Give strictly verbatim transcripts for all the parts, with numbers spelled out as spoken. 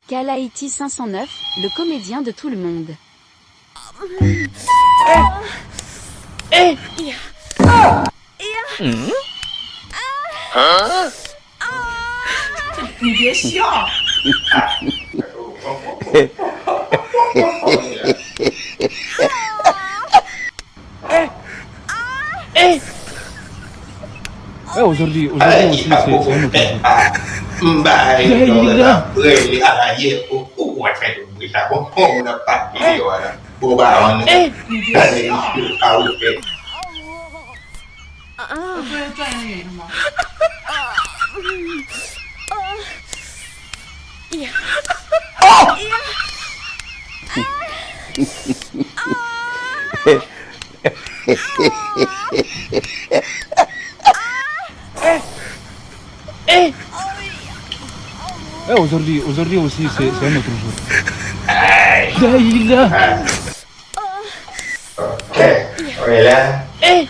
Kalaiti cinq cent neuf, le comédien de tout le monde. Eh, aujourd'hui, aujourd'hui aussi, c'est c'est un autre jour. M bay yon lè ap rele a la yè. Ou ou wè fè tout bri sa. Bon, bon, moun ap pati deyò a la. Bon, ba, on. Gade misye pa ou fè. Eh, aujourd'hui, aujourd'hui aussi, c'est c'est un autre jour. Ay. Daïla. Ah. Ok. Wè la. Eh.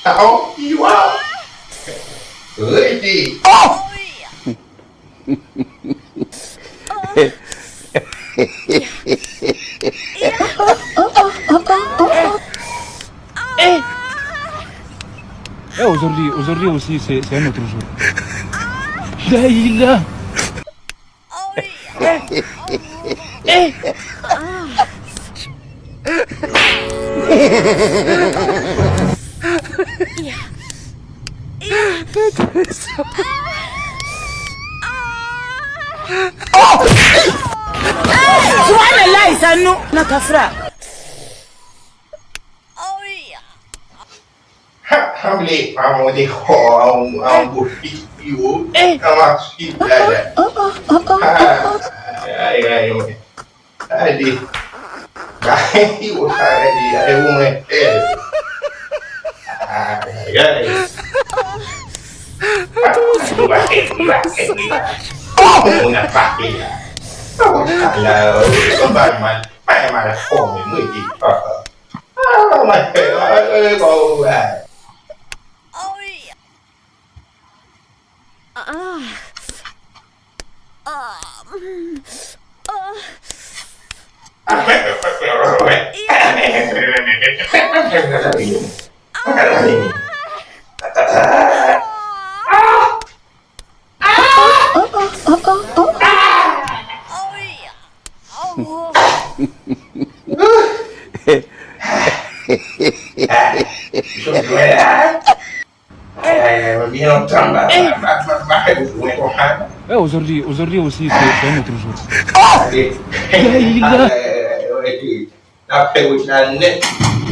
Ah, oh, you are ready. Oh! Eh, aujourd'hui, aujourd'hui aussi, c'est c'est un autre jour. Daïla. Subhanallah, sa nou nan kafra. Ha, sanble pa monte kò a yon, a yon gwo fi pi wo. Kòman swiv la la? Ay, ay, ay. Gade. Gade pi wo sa, gade, gade pou mwen fè l. Ay, ay, ay. Li pa fè, li pa fè, li pa fè. Moun ap pase la. Sa konsa la, konsa mal, pa mal fòme, mwen di. Ah, mwen fè, ah, ah, ah, ah. Eh, aujourd'hui, aujourd'hui aussi, c'est c'est un autre jour. Daïla. N ap fè wout la nèt.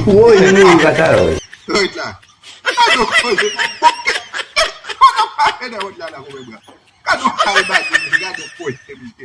Woy, nou, kaka, woy. Wout la. Gade yon koze pou bòke. Kote w pa fè nan wout la, la, koupe bra. Gade yon kay badi, gade yon koze pou te.